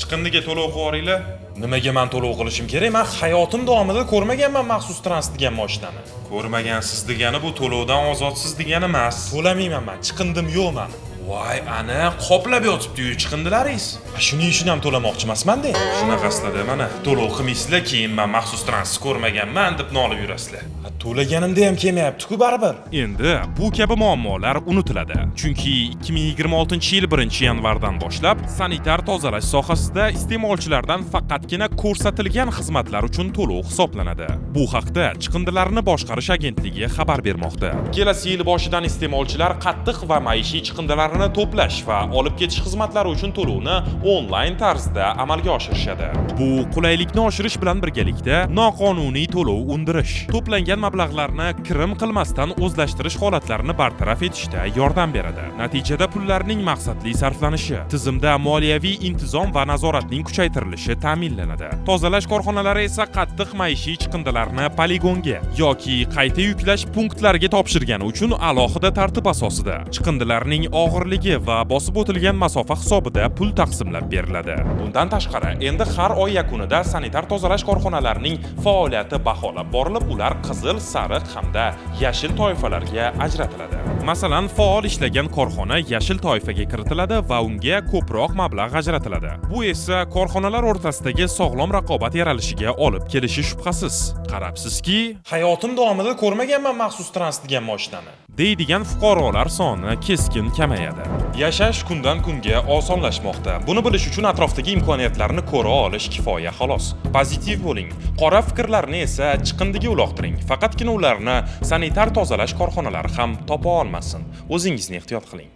Chiqindiga to'lov qilib yuboringlar. Nimaga man to'lov qilishim kerak? Man hayotim davomida ko'rmaganman maxsus trans degan mashinani. Ko'rmagansiz degani bu to'lovdan ozodsiz degani emas. To'lamayman man, chiqindim yo'q mani. Voy, ana qoplab yotibdi-yu chiqindilaringiz. Shuning uchun ham to'lamoqchi emasman-da. Shunaqasizlarda mana to'lov qilmaysizlar, keyin man maxsus transni ko'rmaganman deb nolib yurasizlar. Ha, to'laganimda ham kelmayapti-ku baribir. Endi bu kabi muammolar unutiladi. Chunki 2026-yil 1-yanvardan boshlab sanitar tozalash sohasida iste'molchilardan faqatgina ko'rsatilgan xizmatlar uchun to'lov hisoblanadi. Bu haqda Chiqindilarni boshqarish agentligi xabar bermoqda. Kelasi yil boshidan iste'molchilar qattiq va maishiy chiqindilarni to'plash va olib ketish xizmatlari uchun to'lovni onlayn tarzda amalga oshirishadi. Bu qulaylikni oshirish bilan birgalikda noqonuniy to'lov undirish, to'plangan mablag'larni kirim qilmasdan o'zlashtirish holatlarini bartaraf etishda yordam beradi. Natijada pullarning maqsadli sarflanishi, tizimda moliyaviy intizom va nazoratning kuchaytirilishi ta'minlanadi. Tozalash korxonalari esa qattiq maishiy chiqindilarni poligonga yoki qayta yuklash punktlariga topshirgani uchun alohida tartib asosida chiqindilarning og'irligi va bosib o'tilgan masofa hisobida pul taqsimlab beriladi. Bundan tashqari, endi har oy yakunida sanitar tozalash korxonalarining faoliyati baholab borilib, ular qizil, sariq hamda yashil toifalarga ajratiladi. Masalan, faol ishlagan korxona yashil toifaga kiritiladi va unga ko'proq mablag' ajratiladi. Bu esa korxonalar o'rtasidagi sog'lom raqobat yaralishiga olib kelishi shubhasiz. Qarabsizki, hayotim davomida ko'rmaganman maxsus trans degan mashinani, deydigan fuqarolar soni keskin kamayadi. Yashash kundan kunga osonlashmoqda. Buni bilish uchun atrofdagi imkoniyatlarni ko'ra olish kifoya, xolos. Pozitiv bo'ling. Qora fikrlarni esa chiqindiga uloqtiring. Faqatgina ularni sanitar tozalash korxonalari ham topa olmasin. O'zingizni ehtiyot qiling.